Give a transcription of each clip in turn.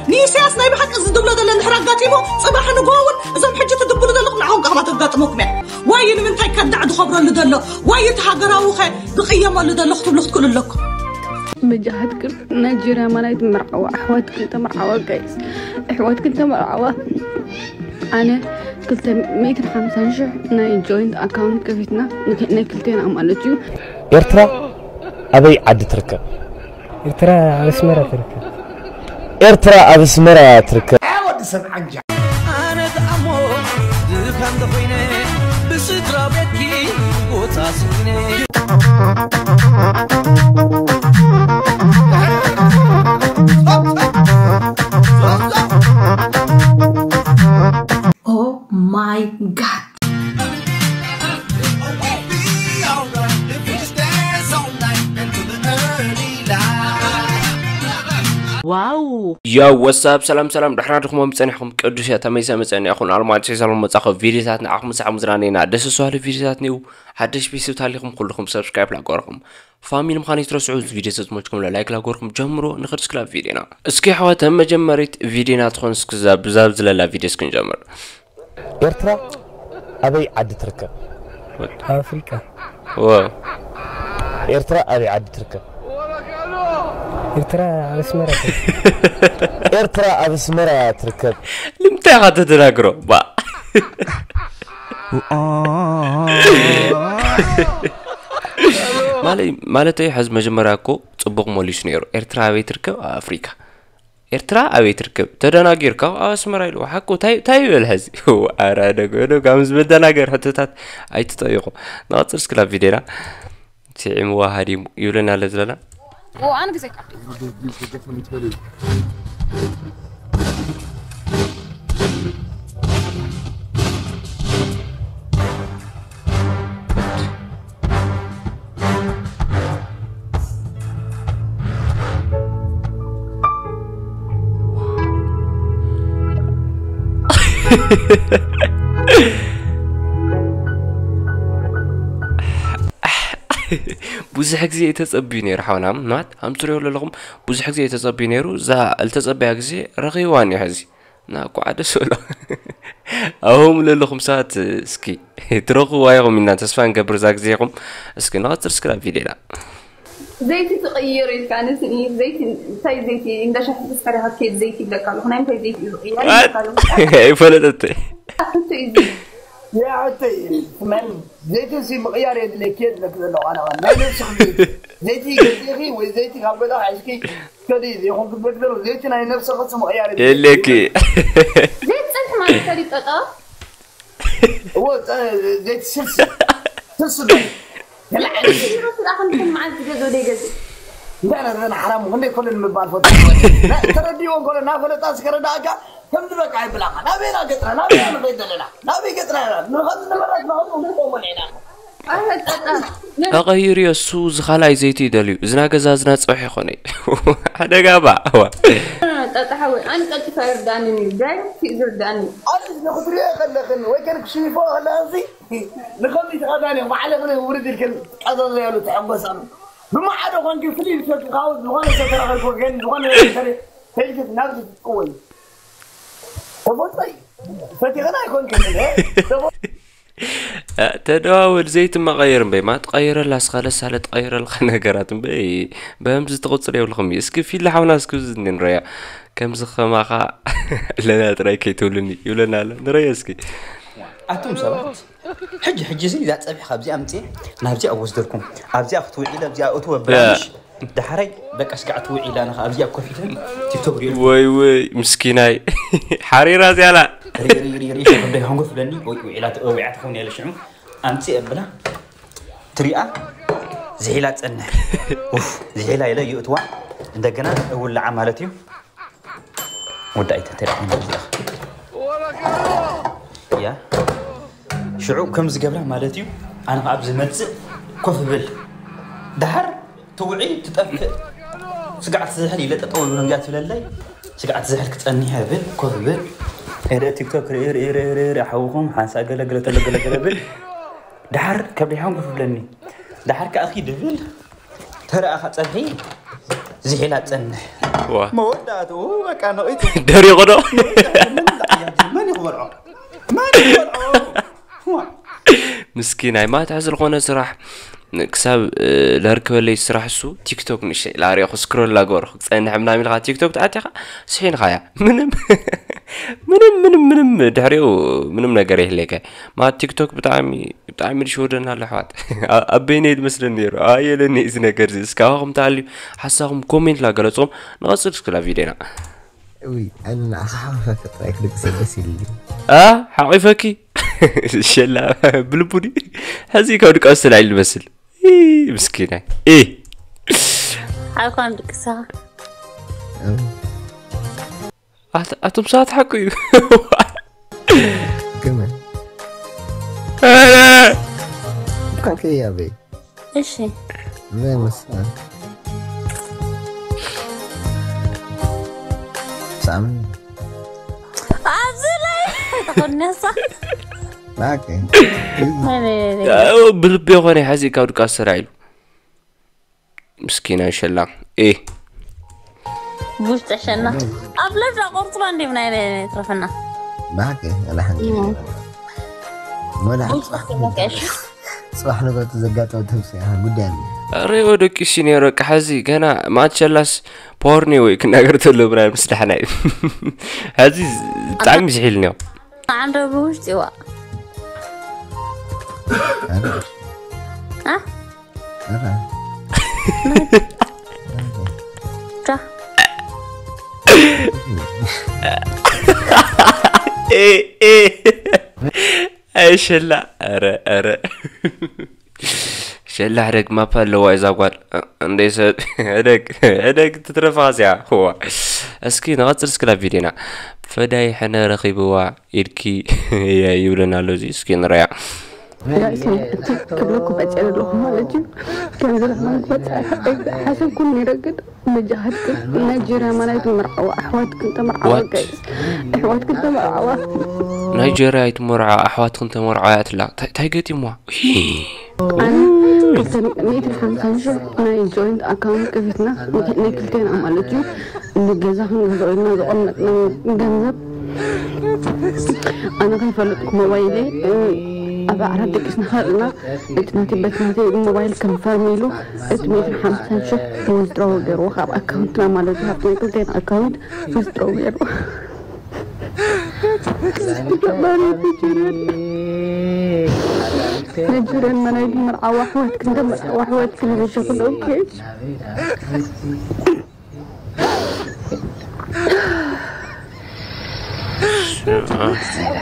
ንኢሳያስ ናይ ብሓቂ እዚ ዝብሎ ዘሎ እንድሕር ኣጋጢሙ፣ ጽባሕ ንግሆ እውን እዞም ሕጂ ትድብሉ ዘለኹም ንዕኹም ከኣ ተጋጥመኩም እያ። ዋይ ንምንታይ ከዳዕ ዝኸብረሉ ዘሎ? ዋይ እቲ ሃገራዊ ኸ ዝቕየመሉ ዘሎ ክትብሉ ክትክእሉ ኣለኩም። መጃሃትክን ናይጄርያ ማናይት መርዓዋ ኣሕዋትክን ተመርዓዋ ጋይስ ኣሕዋትክን ተመርዓዋ። ኣነ ክልተ ሚእትን ሓምሳን ሽሕ ናይ ጆይንት ኣካውንት ከፊትና ናይ ክልቴና ማለት እዩ። ኤርትራ ኣበይ ዓዲ ትርከብ? ኤርትራ ኣብ ኣስመራ ትርከብ። ኤርትራ ኣብ ኣስመራ ትርከብ። ኣነ ተኣሞ ድኻ እንተኾይነ ብስድራ ቤትኪ ቦታ ስኢነ። Oh my god. ዋው ያው ወሳብ ሰላም ሰላም ድሕና ድኹሞም ጸኒሕኩም ቅዱስ እያ ተመይሰ መጸኒ ይኹን ኣልማት ሴሳሎም መጻኹ ቪዲዮታት ንዓኹም ምሳዕ ምዝናነና ደስ ዝባህሉ ቪዲዮታት ኒው ሓደሽ ቤተሰብ ታሊኹም ኩልኹም ሰብስክራይብ ላገርኹም ፋሚሊ ምዃን ይትረስዑ እዚ ቪዲዮ ተዝመችኩም ላይክ ላገርኩም ጀምሮ ንኽድ ስክላ ቪዲዮና እስኪ ኣሕዋተ መጀመሪት ቪዲዮና ትኾን እስኪ ዛብ ዛብ ዝለላ ቪዲዮ እስኪ ንጀምር ኤርትራ ኣበይ ዓዲ ትርከብ? ኣፍሪቃ ዋው ኤርትራ ኣበይ ዓዲ ትርከብ? ኤርትራ ኣብ ኣስመራ ትርከብ። ኤርትራ ኣብ ኣስመራ ትርከብ። ልምታይ ኢኻ ተደናግሮ ባ ማለይ ማለተይ ሕዚ መጀመርያ እኮ ጽቡቕ መሊሱ ነይሩ ኤርትራ ኣበይ ትርከብ ኣብ ኣፍሪካ ኤርትራ ኣበይ ትርከብ ተደናጊርካ ኣብ ኣስመራ ኢልዎ ሓቁ እንታይ እንታይ ይበል ሕዚ ኣረ ደጎ ደጎ ምስ መደናገር ሕቶታት ኣይትጠይቑ ንቐጽል እስክላ ቪድዮና ስዒምዋ ሃዲሙ ይብለና ኣሎ ዝለና ኣነ ግዜ ብዙሕ ግዜ የተጸብዩ ነይሩ ሓውና ማለት ኣምፅርዮ ኣለኹም ብዙሕ ግዜ የተጸብዩ ነይሩ እዛ እልተጸበያ ግዜ ረኺብዋ እኒኦ ሕዚ እና እኳዓ ደስ በሎ ኣሁም ለለኹም ሰባት እስኪ ትረኽብዋ ኢኹም ኢና ተስፋ ንገብር እዛ ግዜ ኢኹም እስኪ ንቐፅል እስኪ ናብ ቪድዮና ዘይቲ ትቕይር ኢልካ ንስኒ ዘይቲ እንታይ ዘይቲ እንዳ ሻሂ ተስፈሪኻ ትከይድ ዘይቲ ይብለካ ኣለኹ ናይ ምንታይ ዘይቲ እዩ ዝቕየር ይብለካ ኣለኹ ኣይፈለጠት ሕቶ እዩ ያዕተይ መን ዘይቲ ሲ ምቕያር የድለኪ የድለክ ዘለኹ ኣነ ናይ ነብስኺ ዘይቲ ዘይቲ ገዚእኺ ወይ ዘይቲ ካብ ገዛ ሒዝኪ ከዲ ዘይኮን ክትበድበሩ ዘይቲ ናይ ነብስኺ ሲ ምቕያር የለኪ ዘይትፀንሕ ማለት ከዲ ጠጠ እዎ ዘይቲ ስልሲ ስልሲ ማለት ቢሮ ስራ ክንድን መዓልቲ ገዝኦ ደይገዝእ እንታይ ነዘን ሓራሙ ክንደይ ኮለን ምባል ፈ ተረዲዎ እንኮሎ እናፈለጣ ስከረዳእካ ከምዚ በቃ ይብላኻ ናበይና ገፅና ናበይና ንኸይድ ዘለና ናበይ ገፅና ኢና ንኸዚ ነበራት ንኸዚ ንቆሞ ኔና ኣረ ጠጣ ተቐይሩ እሱ ዝኻላይ ዘይቲ ይደልዩ እዝና ገዛ እዝና ፀብሒ ይኾነ ሓደጋ ባ ጠጣ ሓወይ ኣነ ቀልጢፋ ይርዳኒ ዳይ ዝርዳኒ ኣነስ ንኽትሪኦ ከለኽን ወይ ከን ክሽይፎ ከለኽንሲ ንኸምዚ ተቐዳኒ ባዕለ ክነ ውርድ ኢልክን ቀዘዘ ያሉ ተሐጎሳሉ ብማሓደ ኮንኪ ፍልይ ኢልክን ካብ ዝኾነ ሰብ ተረኸብኩ ግን ዝኾነ ነገር ተሪፍ ተይልክን ናብዚ ትጥወይ ተፈጥሮይ ፈቲኽን ኣይኮንክን ተደዋወል ዘይቲ መቐየር እምበይ ማ ትቐይረላ ስኻ ለሳለ ትቐይረልካ ነገራት እምበይ በምዚ ትቕፅል የብልኹም እዩ እስኪ ፊላ ሓውና እስኪ እዚ ንረያ ከምዚ ከማኻ ኣለና ጥራይ ከይትብሉኒ ይብለና ኣሎ ንረዮ እስኪ ኣቱም ሰባት ሕጂ ሕጂ እዚ እዛ ፀብሒ ካብዚኣ ምፅእ ናብዚኣ ወስደልኩም ኣብዚኣ ክትውዒለ ኣብዚኣ እትወ ብላሽ ዳሕራይ በቃ ስጋዕ ትውዒላ ንኻ ኣብዚኣ ኮፍ ኢለን ቲክቶክ ሪኦ ወይ ወይ ምስኪናይ ሓሪራ ዚያላ ሪሪሪሪሸ ክንደይ ሃንጎፍ ብለኒ ውዒላ ውዒዓ ትኸውን ያለ ሽዑ ኣምፅእ ኣብላ ትሪኣ ዝሒላ ፀንሕ ዝሒላ ኢለ ይእትዋ እንደገና እውልዓ ማለት እዩ ወዳኢተ ተሪሕኒ ያ ሽዑ ከም ዝገብራ ማለት እዩ ኣነ ካብ ዝመፅእ ኮፍ ብል ድሓር ትውዒ ትጠፍእ ስጋዕ ትዝሕል ኢለ ጠጠው ብሎ እንዲያ ትብለለይ ስጋዕ ትዝሕል ክፀኒሐ ብል ኮፍ ብል ሄደ ቲክቶክ ርኢ ርኢ ርኢ ርኢ ርኢ ሓውኹም ሓንሳ ገለ ገለ ተሎ ገለ ገለ ብል ድሓር ከብዲ ሓንጎፍ ይብለኒ ድሓር ከዓ ኺድ ብል ተረኣኻ ፀብሒ ዝሒላ ፀንሕ ዋ መወዳእትኡ በቃ ነቒቱ ደሪቑ ዶ መን ክበልዖ መን ክበልዖ ምስኪናይ ማትሕ ዝኾነ ስራሕ ክሳብ ለርከበለይ ስራሕ እሱ ቲክቶክ ንእሽተይ ላሪኦ ክስክሮል ላገበርኩ ክፀንሕ ምናምን ኢልካ ቲክቶክ ተኣቲኻ ስሒንኻያ ምንም ምንም ምንም ምንም ድሕሪኡ ምንም ነገር የህልየካ ማለት ቲክቶክ ብጣዕሚ ብጣዕሚ ዝሸወደና ኣሎ ኣሕዋት ኣብ በይነይ ዝመስለኒ ነይሩ ኣየለኒ እዚ ነገር እዚ እስካባኹም ተሃልዩ ሓሳኹም ኮሜንት ላገለፅኹም ንቐፅል እስክላ ቪድዮና ውይ ኣነ ንዓኻ ሓወፈካ ጥራይ ክድቅሰ ደስ ኢልኒ ኣ ሓቂፈኪ ሸላ ብልቡኒ ሕዚ ካብ ድቃስ ተላዒሉ ዝመስል ኢ፣ ምስኪናይ ኢ ሓይኳን ድቅሰኻ ኣት- ኣቶም ሰባት ሓቁ እዩ ከመ እኳ ከያበይ እሺ እንታይ መስላ ሳሚ ኣብዚ ላይ ተኾነሳ ናከ ብልቢ የኾነ ሓዚ ካብ ድቃስ ተላዒሉ ምስኪና ሸላ ኢ ብውሽጢ ሸና ኣብ ለብዳ ቆርፅባ እንዲም ናይ ትረፈና ናከ ኣላሓን ወላ ብውሽጢ ሸና ከሽ ጽባሕ ነገርቱ ዘጋጠመ ተምሲ ጉዳይ ኣሎ ሬኦ ደቂሲ ነይሩ በቃ ሓዚ ገና ማትሸላስ ፖርኒ ወይ ክናገር ተሎ ብራይ ምስ ዳሕና እዩ ሓዚ ብጣዕሚ ዝሒል ነው ዓንዶ ብውሽጢ ዋ አ? ታ ኣይሸላ ረ ረ ሸላ ሕደግ ማፓ ኣለዋ እዛ ጓል እንደ ሰብ ሕደግ ሕደግ ትትረፋ እዚኣ ዋ እስኪ ንቐፅል እስክላ ቪድዮና ፈዳይ ሕነ ረኺብዋ ኢድኪ እየ ይብለና ኣሎ እዚ እስኪ ንረያ ጋይስ እቲ ክብለኩም መፅአ ዘለኹ ማለት እዩ ከምዚ ለኹም ክፈፀ ሓሰብኩም ነይረ ግን መጃሃድክን ናይጀርያ ማናይት መርዓዋ ኣሕዋትክን ተመርዓዋ ጋይስ ኣሕዋትክን ተመርዓዋ ናይጀርያ ኣይትመርዓ ኣሕዋትክን ተመርዓዋ እያ ትላ እንታይ ገጢምዋ ኣነ ክልተን ሚእትን ሓምሳን ሽሕ ናይ ጆይንት ኣካውንት ከፊትና ናይ ክልቴና ማለት እዩ ንገዛ ክንገዝኦ ኢልና ዘቐመጥና ገንዘብ ኣነ ከይፈለጥኩ ሞባይለይ ኣብ ዓራት ደቂስና ከለና እቲ ናተይ በቲ ናተይ ሞባይል ከንፈርም ኢሉ እቲ ሚእትን ሓምሳን ሽሕ ዊዝድሮው ገይርዎ ካብ ኣካውንትና ማለት እዩ ካብቲ ናይ ክልቴና ኣካውንት ዊዝድሮው ገይርዎ ነጅረን መናይ መርዓዋ ኣሕዋትክን ደመርዓዋ ኣሕዋትክን ይበሸኹን ኦኬ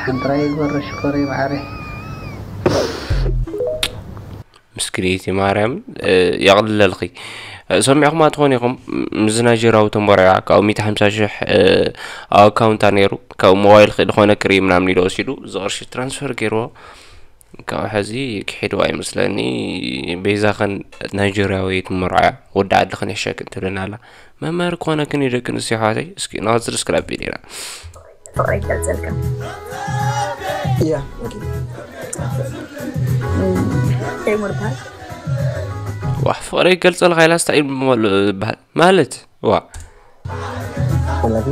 ሓንትራይ ጎረ ሽኮረይ ማዕረ ምስክሪቲ ማርያም የቕልለልኺ ሰሚዕኹማ ትኾን ኢኹም ምስ ናይጀራዊ ተንቦራያ ካብኡ ሚእቲ ሓምሳ ሽሕ ኣብ ኣካውንታ ነይሩ ካብኡ ሞባይል ክእል ኾነ ክርኢ ምናምን ኢሉ ወሲዱ እዚ ቅርሺ ትራንስፈር ገይርዎ ካብ ሕዚ ክሒድዋ ይመስለኒ ቤዛኸን ናይጀርያዊ ትመርዖያ ወዲ ዓድኽን የሸክን ትብለና ኣላ መምህር ክኾነክን እዩ ደቂ ኣንስትዮ ኣሕዋተይ እስኪ ንቐፅል እስክላብ ቪድዮና ፍቕረይ ክገልፀልካ እያ ተይሙር በሃል ዋ ፍቕረይ ክገልፀልካ ኢላ ስታ እዩ ዝበሃል ማለት ዋ ወላዲ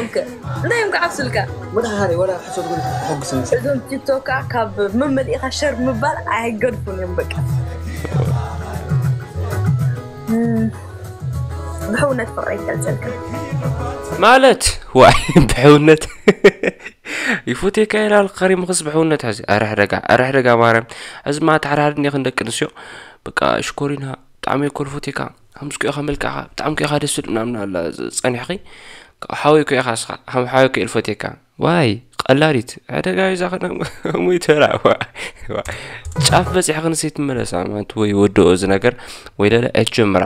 ኦኬ እንታይ እዮም ክዓብሱልካ ወላ ሓደ ወላ ሕሶት ግን ተሐጉስኒ እዞም ቲክቶካ ካብ መመሊእኻ ሸር ምባል ኣይገድፉን እዮም በቃ ብሕውነት ፍቕረይ ክገልፀልካ ማለት ዋይ ብሕውነት ይፎቴካ ይላል ከሪምኽስ ብሕውነት ሕዚ ኣረ ሕደጋ ኣረ ሕደጋ ማርያም ሕዚ ማ ተሓዳሓድ እኒኽን ደቂ ኣንስትዮ በቃ ሽኮሪና ብጣዕሚ እኮ ልፎቴካ ከምዚ ኮ ኢኻ መልክዕኻ ብጣዕሚ ኮ ኢኻ ደስ ዝብል ምናምን ኣላ ጸኒሕኺ ካብ ሓወይ ኮ ኢኻ እስኻ ከም ሓወይ ኮ ኢልፎቴካ ዋይ ቀላዲት ዕደጋ እዩ ዛኸነ ሙይተራ ጫፍ በፂሕኽንስ ይትመለሳ ማለት ወይ ወድኦ እዚ ነገር ወይ ደለ ኣይትጀምራ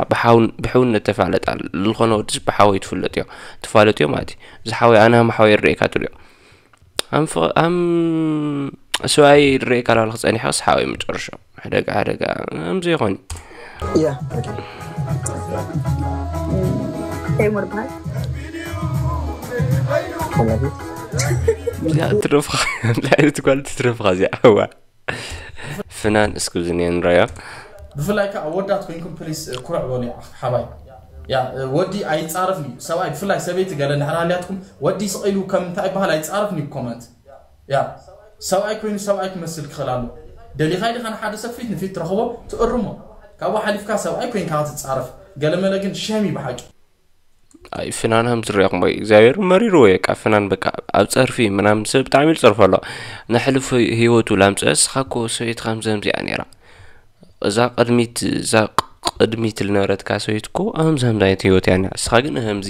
ብሕውነት ተፋለጣ ዝኾነ ወድስ ብሓወይ ትፍለጥዮ ትፋለጥዮ ማለት እዩ እዚ ሓወይ ኣነ ከም ሓወይ ይረኤካ ትብልዮ ኣም ኣም ሰብኣይ ይረኤካ ላልክ ፀኒሐ ክስ ሓወይ መጨረሻ ሓደጋ ሓደጋ ኣምዘ ይኾን እያ ተይሙር በሃል ወላዲ ትረፍኻ እንታይ ዓይነት ጓል ትረፍኻ እዚኣ እዋ ፍናን እስኪ ዝኒአ ንረዮ ብፍላይ ከዓ ወዳት ኮይንኩም ፕሊስ ኩርዕ በሉ። ሓባይ ያ ወዲ ኣይፃረፍን እዩ ሰብኣይ፣ ብፍላይ ሰበይቲ ገለ እንድሕር ሃልያትኩም ወዲ ስቕ ኢሉ ከም እንታይ ይበሃል ኣይፃረፍን እዩ ኮመንት። ያ ሰብኣይ ኮይኑ ሰብኣይ ክመስል ክኽእል ኣሎ። ደሊኻ ኢልኻ ንሓደ ሰብ ፊት ንፊት ትረኽቦ ትእርሞ። ካብኡ ሓሊፍካ ሰብኣይ ኮይንካ ክትፃረፍ ገለመለ ግን ሸም እዩ ብሓቂ። ኣይ ፍናን ከም ዝሪኦ እሞ እግዚኣብሔር መሪርዎ እየ። ቃ ፍናን በቃ ኣብ ፀርፊ ምናምን ሰብ ብጣዕሚ እዩ ዝፀርፎ ኣሎ። ንሕልፍ ህይወቱ ላምፀ እስኻ እኮ ሰበይትኻ ከምዚ ከምዚኣ ነይራ። እዛ ቅድሚት እዛ ቅድሚት ዝነበረትካ ሰበይት እኮ ከምዚ ከምዚ ዓይነት ህይወት እያ ነይራ። እስኻ ግን ከምዚ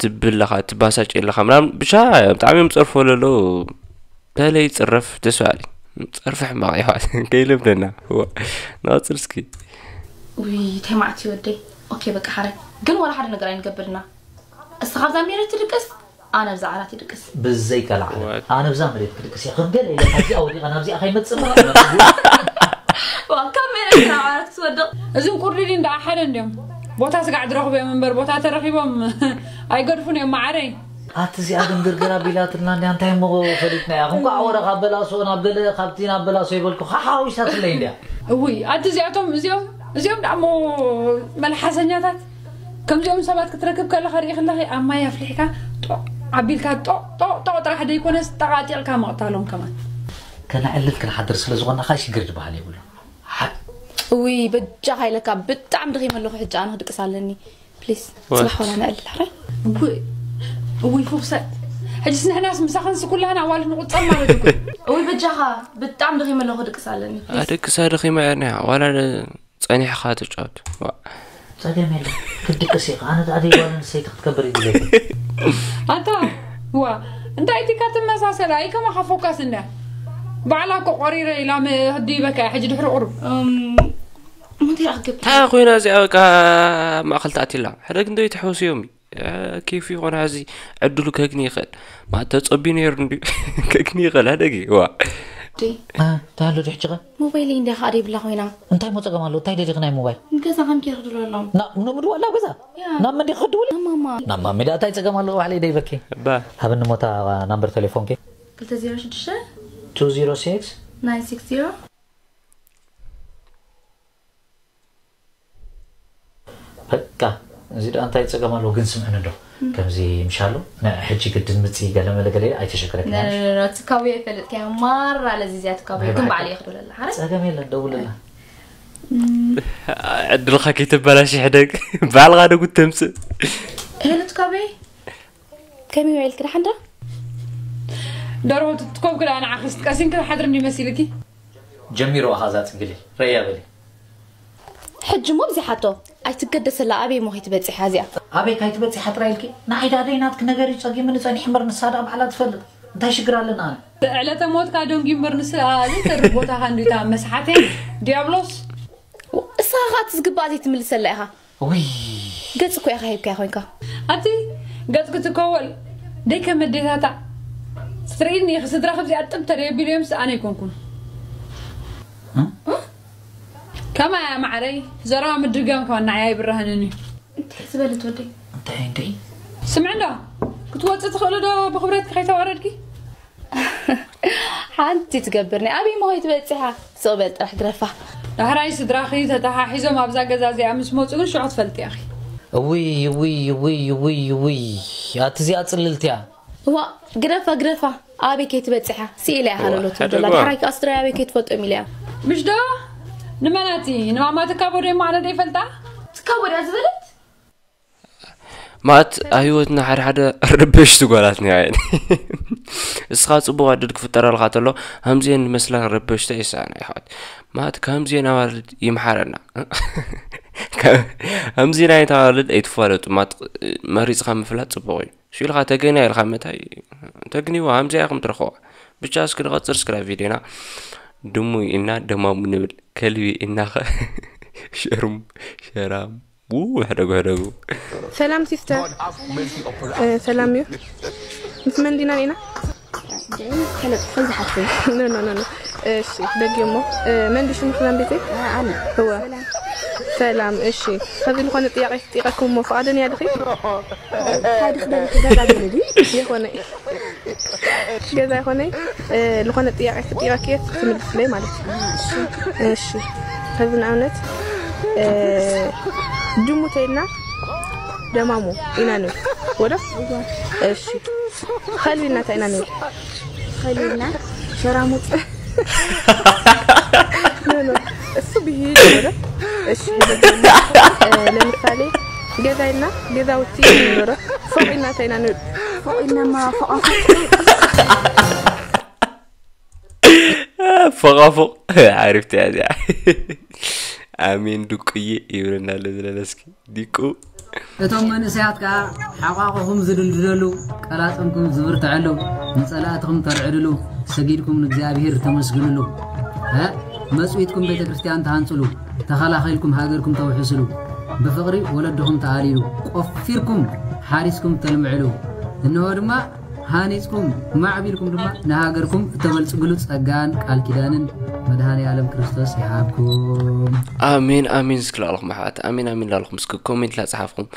ትብል ኣለኻ ትባሳጭ ኣለኻ ምናምን ብቻ ብጣዕሚ እዮም ዝፀርፎ ለሎ። ተለይ ፅረፍ ደስ በሃሊ። ፀርፊ ሕማቕ ይዋት ከይለምደና። ንቐፅል እስኪ። ውይ ተማዕቲ ወደይ። ኦኬ በቃ ሓራይ ግን ዋላ ሓደ ነገር ኣይንገብርና። እስኻ ኣብዛ ሜረት ትድቅስ ኣነ ኣብዛ ዓራት ይድቅስ። ብዘይ ቀላዕ ኣነ ኣብዛ መሬት ክድቅስ እየ። ከም ገለ ኢለ ካብዚኣ ወዲቐ ናብዚኣ ከይመፅእ ካብ ሜረት ናብ ዓራት ክትወድቕ። እዞም ቁርዲዲን ደኣ ሓደ እንድዮም። ቦታ ስጋዕ ዝረኽቡ እዮም እምበር ቦታ ተረኺቦም ኣይገድፉን እዮም መዓረይ። ኣቲ እዚኣ ግን ግርግር ኣቢላትና እንድያ እንታይ እሞ ፈሊጥናያ። እንኳዕ ወረ ካብ በላሶ ናብ ገለ ካብቲ ናብ በላሶ ይበልኩ ሓሓዊሳትለይ እንድያ። እውይ ኣቲ እዚኣቶም እዚኦም እዚኦም ደኣ እሞ መልሓሰኛታት ከምዚኦም ሰባት ክትረክብ ከለኻ ርኢ ከለኺ ኣብ ማይ ኣፍሊሕካ ጦቕ ኣቢልካ ጦቕ ጦቕ ጦቕ ጥራሕ ደይኮነስ ጠቓጢቕካ ምቕታሎም ከማን። ከነዕልል ክንሓድር ስለ ዝኾና ካይ ሽግር ዝበሃል የብሉ። እውይ በጃኻ ኢለካ ብጣዕሚ ደኺመ ኣለኹ ሕጂ ኣነ ክድቅስ ኣለኒ ፕሊስ ጽባሕ ዋላ ነዕልል ሕራይ እውይ እውይ ፍኹሰት ሕጂስ ንሕናስ ምሳኽንስ ኩላህና ኣዋልድ ንቑጸር ማለት እኮ እውይ በጃኻ ብጣዕሚ ደኺመ ኣለኹ ክድቅስ ኣለኒ ፕሊስ ኣደቅሳ ደኺማ እያ እኒኣ ዋላ ጸኒሕኻ ተጫወት ዋእ። ጸገም የለን ክትድቅስ ኢኻ ኣነ ዳኣ ደይ ጓል ኣንስተይቲ ክትከብር ይድለኒ። ኣታ ዋ እንታይ ቲካ ትመሳሰል ኣይ ከማኻ ፎካስ እንዳ ባዕላ እኮ ቆሪረ ኢላ ህድይበካ እያ ሕጂ ድሕሪ ቁሩብ እም፣ እንታይ ኣክብ እንታይ ኮይና እዚኣ በቃ ኣብ ማእኸል ተኣቲላ ሕደግ እንዶ ይትሕውስዮም እዩ ኬፍ ይኾን ሐዚ ዕድሉ ከግኒ ይኽእል ማለት ተጸቢ ነይሩ እንዲ ከግኒ ይኽእል ሕደግ ዋ እንታይ ኣሎ ድሕጂ ኸ ሞባይለይ እንድያ ከዓ ደይብላ ኮይና እንታይ ሞ ፀገም ኣለዎ እንታይ ደሊኺ ናይ ሞባይል ንገዛ ከምኪ ክድለሎም ናብ ምድዋ ናብ ገዛ ናብ መን ዲኺ ክድውሊ ናብ ማማ ናብ ማሚ ደኣ እንታይ ፀገም ኣለዎ ባዕለይ ደይበኪ እባ ሃብኒ ሞታ ናምበር ቴሌፎንኪ ክልተ ዜሮ ሽዱሽተ two zero six nine six zero በቃ እዚ ደኣ እንታይ ፀገም ኣለዎ ግን ስምዕኒ ዶ ከምዚ ምሻሉ ሕጂ ግድን ምፂ ገለመለ ገለ ኣይተሸግረክን ትካዊ ኣይፈልጥክያ ማራ ለዚ እዚኣ ትካዊ ግን ባዕሊ ይኽደለላ ሓረ ፀገም የለን ደውልላ ዕድልኻ ከይተበላሽ ሕደግ ባዕልኻ ደጉ ተምፅእ ሄሎ ትካዊ ከመይ ውዒልክ ደሓን ዶ ደርሆ ትኮብክ ደኣ ንዓኺ ስትቀሲን ክትሓድሪ እንዲ መሲልኪ ጀሚርዋ ኻዛ ጽንግሊል ረያ በሊ። ሕጂ እሞ ብዚሓቶ ኣይትገደሰላ ኣበይ እሞ ከይትበጺሓ እዚኣ። ኣበይ ካይትበጺሓ ጥራይ ኢልኪ ንዓይ ዳኣ ደይ ናትኪ ነገር እዩ ጸጊምኒ ጸኒሑ እምበር ንሳ ዳኣ ባዕላ ትፈልጥ እንታይ ሽግር ኣለና ኣነ። ዕለተ ሞትካ ደንጉዩ እምበር ንስኣ ዘይተርፍ ቦታኻ እንድዩ እታ መስሓተይ ድያብሎስ። እሳ ኻኣ እቲ ዝግባኣ ዘይትምልሰላ ኢኻ። ውይ ገጽ እኮ ኢኻ ሂብካያ ኮይንካ። ኣቲ ገጽ ክትከወል ደይ ከም ኣዴታታ ትርእይኒ ኢኺ ስድራ ከምዚኣ ጥብ ተደየቢሉ እዮም ኣነ ኣይኮንኩን። ከማያ ማዕረይ ዘረባ ምድርጋም ከማን ንዓይ ኣይብራህንን እዩ። እንታይ ዝበለት ወደይ? እንታይ እንዴ? ስምዒ እንዶ ክትወጽእ ትኽእሊ ዶ ብኽብረትኪ ከይተዋረድኪ? ሓንቲ ትገብር ናይ ኣበይ መሆይ ትበጽሓ ስቕ በል ጥራሕ ግረፋ ዳሕራይ ስድራኺ ተተሓሒዞም ኣብዛ ገዛ እዚኣ ምስ መፁ ግን ሽዑ ትፈልጢ ኢኺ እውይ እውይ እውይ እውይ እውይ ኣቲ እዚኣ ፅልልቲ እያ ዋ ግረፋ ግረፋ ኣበይ ከይትበፅሓ ስኢላ እያ ሃለሎ ትብል ዘላ ዳሕራይ ከዓ ስድራይ ኣበይ ከይትፈልጦም ኢለ እያ ምሽ ዶ ንመናቲ ንማማ ትካቦ ዶ ይማዕነ ዶ ይፈልጣ ትካቦ ድያ ዝበለት ማት ኣብ ህይወትና ሓደ ሓደ ረበሽቲ ጓላት እኒኣ እየን እስኻ ፅቡቕ ዕድል ክፍጠረልካ ተሎ ከምዚአን ዝመስላ ረበሽቲ ኣይሰኣና ይሕዋት ማት ከምዚአን ኣዋልድ ይምሓረና ከምዚአን ዓይነት ኣዋልድ ኣይትፋለጡ ማት መሪፅኻ ምፍላጥ ፅቡቕ እዩ ሽልኻ ተገንያ ኢልካ ምእታይ ተግንይዋ ከምዚኣ ኢኹም ትረኽዋ ብቻ እስኪ ንቐፅል እስኪ ናብ ቪድዮና ድሙይ እና ደማሙ ንብል ከልቢ እናኸ ሸርሙ ሸራሙ ውሕደጉ ሕደጉ ሰላም ሲስተር ሰላም እዩ ምስ መን ዲና ኔና ፈለጥኩ ዝሓትኩ ኖ ኖ ኖ እሺ ደጊ እሞ መን ዲሽ ምክዛን ቤተይ እወ ሰላም እሺ ከዚ ዝኾነ ጥያቄ ክጥይቀኩም እሞ ፍቃደኛ ድኺ እንታይ ድኽደሊ ክገዛ ገለ ድዩ የኾነ ገዛ ይኾነይ ዝኾነ ጥያቄ ተጠይቀክየ ትምልስለይ ማለት እዩ። እሺ፣ ከዚ ንኣብነት ድሙ ተይልና ደማሙ ኢና ንብል ወዶ። እሺ፣ ኸልቢ እናታ ኢና ንብል። ኸልቢ እና ሸራሙጥ። እሱ ብሂል ወዶ። እሺ፣ ለምሳሌ ገዛ ኢልና ገዛውቲ ንብሎ። ፎቕ ኢልና እንታይ ኢና ንብል? ፎቕ ኢልናማ ፎቓፎቕ። ፎቓፎቕ። ዓሪፍቲ እያ እዚኣ። ኣሜን ድቁዬ ይብለና ኣሎ ዝለለ እስኪ ዲቁ። እቶም መንእሰያት ከኣ ሓቋቑኹም ዝድልድለሉ፣ ቀላጽምኩም ዝብርትዐሉ፣ ንጸላእትኹም ተርዕድሉ፣ ሰጊድኩም ንእግዚኣብሄር ተመስግንሉ። እ መጽዊትኩም ቤተ ክርስቲያን ትሃንጽሉ፣ ተኸላኺልኩም ሃገርኩም ተውሕስሉ፣ ብፍቕሪ ወለድኹም ተኣልይሉ፣ ቆፊርኩም ሓሪስኩም ተልምዕሉ፣ እንሆ ድማ ሃኒጽኩም ማዕቢልኩም ድማ ንሃገርኩም እተበልጽግሉ ጸጋን ቃል ኪዳንን መድሃኔ ኣለም ክርስቶስ ይሃብኩም። ኣሜን ኣሜን እስኪ ላልኹም ኣሕዋት ኣሜን ኣሜን ላልኹም እስኪ ኮሜንት ላጽሓፍኩም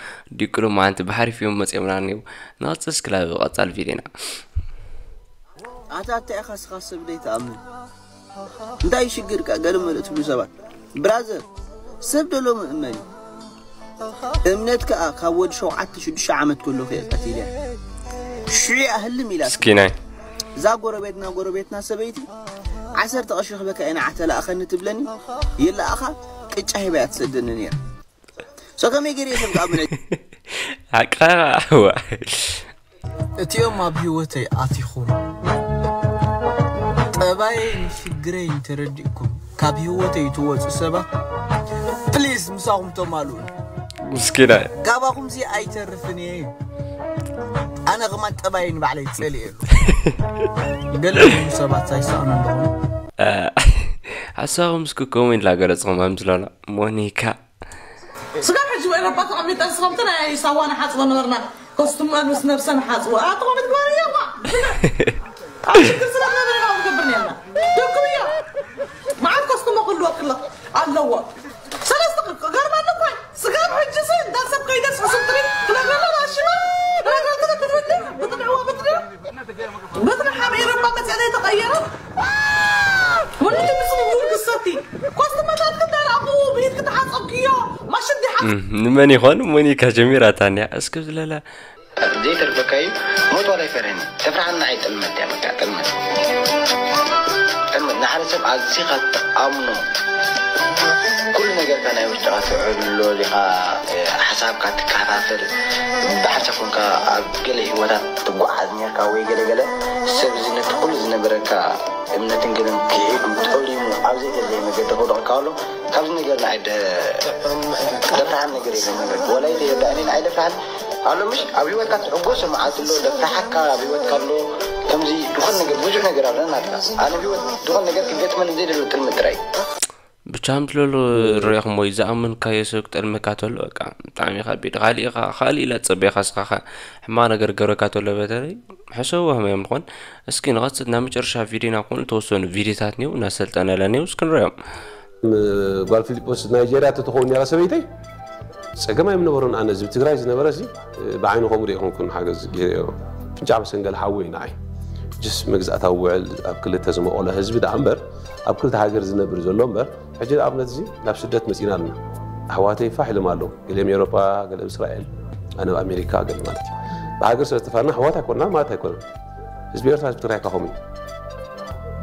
ዲቁ ሎማዓንቲ ብሓሪፍ እዮም መጽኦምና እኒው ንቐጽል እስኪ ላብ ቀጻል ቪድዮና ኣታ እንታይ ኢኻ ስኻ ሰብ ደይ ትኣምን እንታይ ሽግርካ ገለ መለ ትብሉ ሰባት ብራዘር ሰብ ደሎ ምእመን እዩ እምነት ከኣ ካብ ወዲ ሸውዓተ ሽዱሽተ ዓመት ከሎ ከ ቀቲልያ ሽዑ ኣህልም ኢላ እስኪናይ እዛ ጎረቤትና ጎረቤትና ሰበይቲ ዓሰርተ ቅርሺ ክበካ ኢና ዓተላእኸኒ ትብለኒ የለኣኻ ቅጫ ሂባ እያ ትሰደኒ ነይራ ሶ ከመይ ገይረ እየ ሰብ ከኣ ብነይ ሓቃ እዋ እቲኦም ኣብ ህይወተይ ኣቲኹም ጠባየይን ሽግረይን ተረዲእኩም ካብ ህይወተይ ትወፁ ሰባት ፕሊዝ ምሳኹም ተማልኡኒ ምስኪና ካባኹምሲ ኣይተርፍን እየ ኣነ ከማን ጠባየይ ንባዕለይ ፀሊኤሉ ገለ ሰባት ሳይሰኣኑ ኣለኹም ሓሳኹም እስኪ ኮሜንት ላገለፅኹም ኣምስለና ሞኒካ ስጋብ ሕጂ ወይ ረባ ተቐሚጠ ንስኻም እንታይ ሳዋ ንሓፅቦ ነበርና ኮስቱም ኣልብስ ነብሰ ንሓፅቦ ኣቲ ኮሜንት ግባር እያ ዋ ኣብ ሽግር ስለ ዝነበረ ኢና ክንገብር ነርና ደኩም እያ መዓት ኮስቱም ክህልወክለ ኣለዎ ሰለስተ ገርመኒ እኳ ስጋብ ሕጂ ሲ እንዳ ሰብ ከይደስ ሕሱብ ትሪ ክነግረና ናሽማ ክነግረና ብትብድዕ ብትብዕዋ ብትብዕ በትሪ ሓቢሩ እባ መፅአ ዘይተቐየረ ወለዲ ምስ ምሁር ክሰቲ ኮስትመታት ክዳራቑ ብኢድ ክትሓፀብክዮ ማሽን ዲሓ ንመን ይኾን ሞኒካ ጀሚራታ እንያ እስኪ ዝለላ ዘይተርፈካ እዩ ሞት ዋላ ይፈርህኒ ተፍርሓና ኣይ ጥልመት እያ በቃ ጥልመት ጥልመት ንሓደ ሰብ ኣዚኻ ትኣምኖ ኩሉ ነገርካ ናይ ውሽጥኻ ትዕሎ ዲኻ ሓሳብካ ትከፋፈል ብሓንሳብ ኮንካ ኣብ ገለ ህይወታት ትጓዓዝ ኔርካ ወይ ገለ ገለ ሰብ እዚ ነቲ ኩሉ ዝነበረካ እምነትን ገለን ክሒዱ ጠሊሙ ኣብ ዘይተለየ መገዲ ክውድቐካ ከሎ ካብዚ ነገር ንዓይ ደብርሃን ነገር የለን ወላ ይተየዳእኒ ንዓይ ደብርሃን ኣሎ ምሽ ኣብ ህይወትካ ትዕጎሶ መዓልቲ ኣሎ ደብርሃካ ኣብ ህይወትካ ኣሎ ከምዚ ዝኾነ ነገር ብዙሕ ነገር ኣለና ናትካ ኣነ ህይወት ዝኾነ ነገር ክገጥመኒ ዘይደሎ ጥልሚ ጥራይ ብቻ ምትለሉ ሪኢኹም ወይ ዝኣመንካዮ ሰብ ክጠልመካ ተሎ በቃ ብጣዕሚ ከቢድ ካሊእኻ ካሊእ ኢላ ትፀበየካ ስኻኸ ሕማቕ ነገር ገብረካ ተሎ በተለይ ሕሰብዎ ከመይ እዮም ንኾን እስኪ ንቐፅል ናብ መጨረሻ ቪድዮና ክኾኑ ተወሰኑ ቪድዮታት ኒው እናሰልጠነ ለኒው እስኪ ንሪኦም ጓል ፊሊጶስ ናይጀርያ ተተኸውን ነራ ሰበይተይ ጸገም ኣይምነበሮን ኣነ ዝብ ትግራይ ዝነበረ ሲ ብዓይኒ ከምኡ ዶ ይኾንኩን ሓገዝ ገይረዮ ፍንጫዕ መሰንገል ሓወይ ንዓይ ጅስ መግዛእታዊ ውዕል ኣብ ክልተ ዝመቐሎ ህዝቢ ደኣ እምበር ኣብ ክልተ ሃገር ዝነብር ዘሎ እምበር ሕጂ ንኣብነት እዚ ናብ ስደት መጺና ኣለና ኣሕዋተይ ፋሕ ኢሎም ኣለዉ ገሊኦም ኤውሮጳ ገሊኦም እስራኤል ኣነ ኣብ ኣሜሪካ ገለ ማለት እዩ ብሃገር ስለ ዝተፋና ኣሕዋት ኣይኮንና ማለት ኣይኮነን ህዝቢ ኤርትራ ህዝቢ ትግራይ ካኸም እዩ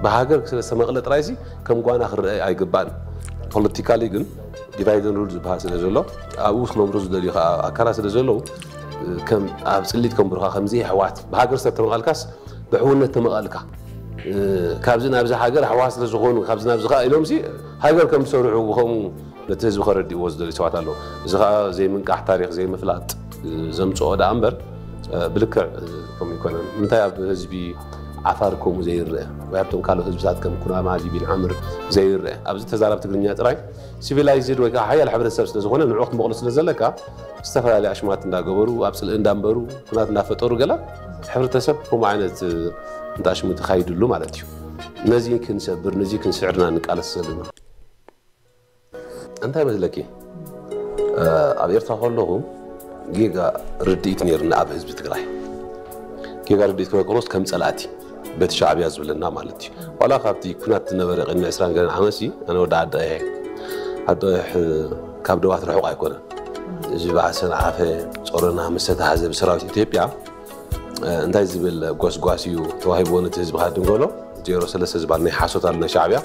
ብሃገር ስለ ዝተመቕለ ጥራይሲ ከም ጓና ክረአ ኣይግባእን ፖለቲካሊ ግን ዲቫይደን ሩል ዝበሃል ስለ ዘሎ ኣብኡ ክነብሩ ዝደልዩ ከዓ ኣካላት ስለ ዘለዉ ከም ኣብ ፅሊት ከም ብሩኻ ከምዚ ኣሕዋት ብሃገር ስለ ተመቐልካስ ብሕውነት ተመቐልካ ካብዚ ናብዚ ሃገር ኣሕዋት ስለ ዝኾኑ ካብዚ ናብዚ ከዓ ኢሎምሲ ሃገር ከም ዝሰርሑ ብኸምኡ ነቲ ህዝቢ ከረድእዎ ዝደልዩ ሰባት ኣለዉ እዚ ከዓ ዘይምንቃሕ ታሪክ ዘይምፍላጥ ዘምፅኦ ደኣ እምበር ብልክዕ ከምኡ ይኮነን ምንታይ ኣብ ህዝቢ ዓፋር ከምኡ ዘይረአ ወይ ኣብቶም ካልኦት ህዝብታት ከም ኩናማ ቢቢን ዓምር ዘይረአ ኣብዚ ተዛራብ ትግርኛ ጥራይ ሲቪላይዝድ ወይ ከዓ ሓያል ሕብረተሰብ ስለ ዝኾነ ንዑ ክትመቕሎ ስለ ዘለካ ዝተፈላለዩ ኣሽማት እንዳገበሩ ኣብ ፅልኢ እንዳንበሩ ኩናት እንዳፈጠሩ ገላ ሕብረተሰብ ከምኡ ዓይነት እንታሽሙ ተኻይድሉ ማለት እዩ ነዚ ክንሰብር ነዚ ክንስዕርና ንቃለስ ዘለና እንታይ መስለኪ ኣብ ኤርትራ ከለኹ ጌጋ ርድኢት ነይርና ኣብ ህዝቢ ትግራይ ዜጋ ርድኢት ክበቅሮስ ከም ጸላእቲ በቲ ሻዕብያ ዝብለና ማለት እዩ። ዋላ ካብቲ ኩናት ዝነበረ ቅድሚ ዕስራን ገለን ዓመት ሲ ኣነ ወዲ ዓዲ ቀይሕ ዓዲ ቀይሕ ካብ ደባት ርሑቕ ኣይኮነን። እዚ በዓል ሰንዓፈ ጾሮና ምስ ተታሓዘ ብሰራዊት ኢትዮጵያ እንታይ ዝብል ጎስጓስ እዩ ተዋሂብዎ ነቲ ህዝቢ ካድንጎሎ ዜሮ ሰለስተ ዝበሃል ናይ ሓሶት ኣሎ ናይ ሻዕብያ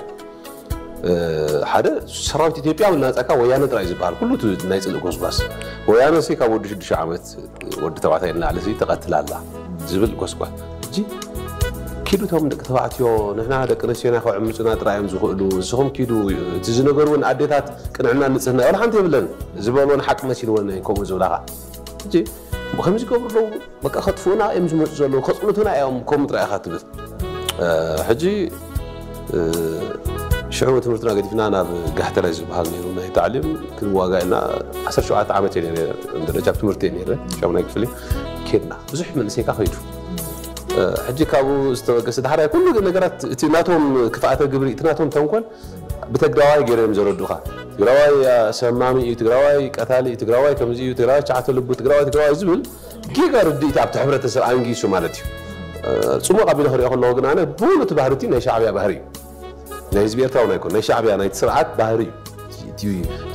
ሓደ ሰራዊት ኢትዮጵያ ብልናፃካ ወያነ ጥራይ ዝበሃል ኩሉ ናይ ፅልእ ጎስጓስ ወያነ ሲ ካብ ወዲ ሽዱሽተ ዓመት ወዲ ተባዕታይ ንላዕሊ ሲ ተቐትላ ኣላ ዝብል ጎስጓስ እጂ ኪዱ ቶም ደቂ ተባዕትዮ ንሕና ደቂ ኣንስትዮና ካብ ዕምፁና ጥራይ እዮም ዝኽእሉ ንስኹም ኪዱ እቲ ዝነገርውን ኣዴታት ቅንዕና ንፅህና ወላ ሓንቲ የብለን ዝበልዎን ሓቂ መሲልወን ከምኡ ዝብላኻ እጂ ከምዚ ገብሩ ኣለዉ በቃ ከጥፍኡና እዮም ዝመፁ ዘለዉ ከፅልቱና እዮም ከምኡ ጥራይ ኢኻ ትብል ሕጂ ሽዑ ትምህርትና ገዲፍና ናብ ጋሕተላይ ዝበሃል ነይሩ ናይ ታዕሊም ክንዋጋ ኢና ዓሰርተ ሸውዓተ ዓመት እየ ነይረ ደረጃ ትምህርቲ እየ ነይረ ሻሙናይ ክፍሊ ኬድና ብዙሕ መንእሰይካ ከይዱ ሕጂ ካብኡ ዝተበገሰ ዳሕራይ ኩሉ ነገራት እቲ ናቶም ክፍኣተ ግብሪ እቲ ናቶም ተንኮል ብተግራዋይ ገይሮም ዘረዱኻ ትግራዋይ ሰማሚ እዩ ትግራዋይ ቀታሊ እዩ ትግራዋይ ከምዚ እዩ ትግራዋይ ቻዕተ ልቡ ትግራዋይ ትግራዋይ ዝብል ጌጋ ርድኢት ኣብቲ ሕብረተሰብ ኣንጊሱ ማለት እዩ። ጽቡቕ ኣቢለ ክሪኦ ከለኹ ግን ኣነ ብሙሉ እቲ ባህሪ እቲ ናይ ሻዕብያ ባህሪ እዩ። ናይ ህዝቢ ኤርትራ እውን ኣይኮን ናይ ሻዕብያ ናይቲ ስርዓት ባህሪ እዩ። እቲ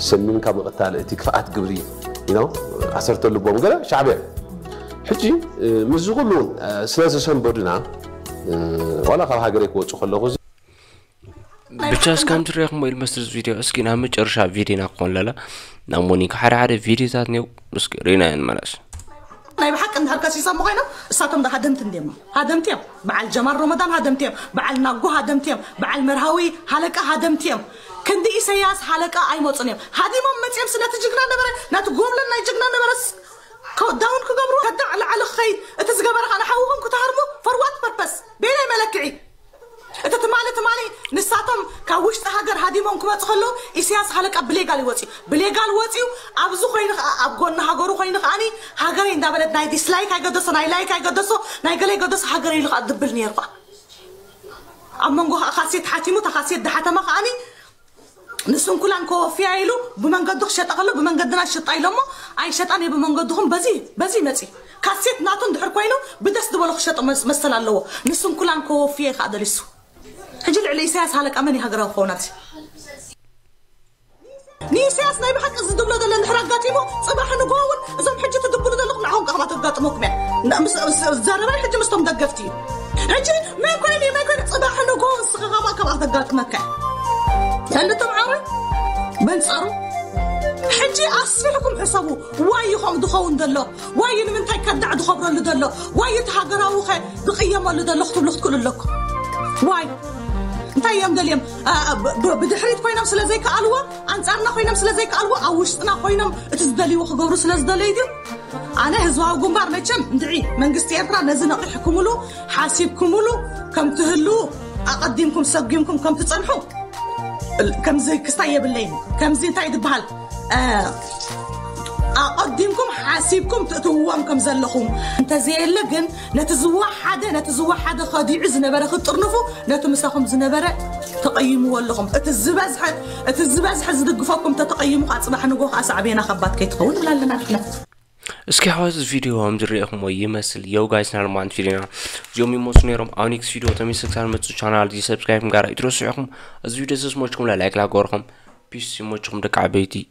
ሰሚንካ ምቕታል እቲ ክፍኣት ግብሪ you know ዓሰርተ ልቦም ገለ ሻዕብያ እዩ። ሕጂ ምስዚ ኩሉ እውን ስለ ዝሰንበዱና ዋላ ካብ ሃገረይ ክወፁ ከለኹ እዚ ብቻ እስካም ትሪኢኹም ወይ ልመስል ቪድዮ እስኪ ናብ መጨረሻ ቪድዮና ክኾን ለላ ናብ ሞኒካ ሓደ ሓደ ቪድዮታት ኔው እስኪ ሪና ንመለስ ናይ ብሓቂ እንድሕር ከሲሶም ኮይኖም እሳቶም ዶ ሃደምቲ እንድዮም ሃደምቲ እዮም በዓል ጀማል ሮመዳን ሃደምቲ እዮም በዓል ናጎ ሃደምቲ እዮም በዓል መርሃዊ ሃለቃ ሃደምቲ እዮም ክንዲ ኢሰያስ ሃለቃ ኣይመፁን እዮም ሃዲሞም መፅኦም ስለቲ ጅግና ነበረ ናቲ ጎብለን ናይ ጅግና ነበረስ ከዳውን ክገብሩ ከዳዕ ላዕሊ ክኸይድ እቲ ዝገበረ ከዓ ንሓውኹም ክትሃርሙ for what purpose በየናይ መለክዒ እቲ ትማሊ ትማሊ ንሳቶም ካብ ውሽጢ ሃገር ሃዲሞም ክመፁ ከለዉ ኢሳያስ ሃለቃ ብሌጋል ይወፅዩ ብሌጋል ወፅዩ ኣብዚ ኮይኑ ከዓ ኣብ ጎኒ ሃገሩ ኮይኑ ከዓኒ ሃገረይ እንዳበለት ናይ ዲስላይክ ኣይገደሶ ናይ ላይክ ኣይገደሶ ናይ ገለ ይገደሶ ሃገረይ ኢሉ ከዓ ድብል ነይሩ ከዓ ኣብ መንጎ ከዓ ካሴት ሓቲሙ እታ ካሴት ድሓተመ ከዓኒ ንስንኩላን ከወፍያ ኢሉ ብመንገዱ ክሸጣ ከሎ ብመንገድና ሽጣ ኢሎሞ ኣይሸጣን እየ ብመንገድኹም በዚ በዚ መፂ ካሴት ናቱ እንድሕር ኮይኑ ብደስ ዝበሎ ክሸጦ መሰል ኣለዎ ንስንኩላን ከወፍየ ከዓ ደሊሱ ሕጂ ልዕሊ ኢሳያስ ሃለቃ መን ሃገራዊ ክኸውን ኣብዚ ንኢሳያስ ናይ ብሓቂ እዚ ዝብሎ ዘሎ እንድሕር ኣጋጢሙ ፅባሕ ንግሆ እውን እዞም ሕጂ ትድብሉ ዘለኹም ንዓኹም ከማ ተጋጥመኩም እያ ዘረባይ ሕጂ ምስቶም ደገፍቲ እዩ ሕጂ መን ኮይኑ መን ኮይኑ ፅባሕ ንግሆ ንስኻ ከማ ከማ ተጋጥመካ እያ ተልቶም ዓረ በንፃሩ ሕጂ ኣስፊሕኩም ሕሰቡ ዋይ ይኸም ዝኸውን ዘሎ ዋይ ንምንታይ ከዳዕ ዝኸብረሉ ዘሎ ዋይ እቲ ሃገራዊ ኸ ዝቕየመሉ ዘሎ ክትብሉ ክትክእሉ ኣለኩም ዋይ እንታይ እዮም ደልዮም ብድሕሪት ኮይኖም ስለ ዘይከኣልዎ ኣንፃርና ኮይኖም ስለ ዘይከኣልዎ ኣብ ውሽጥና ኮይኖም እቲ ዝደልይዎ ክገብሩ ስለ ዝደለዩ ድዩ ኣነ ህዝባዊ ግንባር መቸም እንድዒ መንግስቲ ኤርትራ ነዚ ነቒሕኩምሉ ሓሲብኩምሉ ከም ትህልዉ ኣቐዲምኩም ሰጒምኩም ከም ትጸንሑ ከምዚ ክስታይ የብለይን። ከምዚ እንታይ ዝበሃል ኣቐዲምኩም ሓሲብኩም ትእትውዎም ከም ዘለኹም እንተዘየለ ግን ነቲ ዝወሓደ ነቲ ዝወሓደ ከዲዑ ዝነበረ ክትጥርንፉ ነቲ ምሳኹም ዝነበረ ተቐይምዎ ኣለኹም። እቲ ዝበዝሐ እቲ ዝበዝሐ ዝድግፈኩም እንተተቐይሙ ከዓ ፅባሕ ንጎ ከዓ ሳዕቤና ከባድ ከይትኸውን ንብላ ኣለና ንሕና። እስኪ ኣሕዋት እዚ ቪድዮ ከም ዝረኤኹሞ ይመስል። Yo guys ናርማን ቪድዮና እዚኦም ይመስሉ ነይሮም። ኣብ ኔክስት ቪድዮ ተመልሰ ክሳብ ንመፅእ ቻናል እዚ ሰብስክራይብ ምግባር ኣይትረስዑ ኢኹም። እዚ ቪድዮ እዚ ዝመችኩም ላይክ ላገርኹም። ፒስ ይመችኩም ደቂ ዓበይቲ።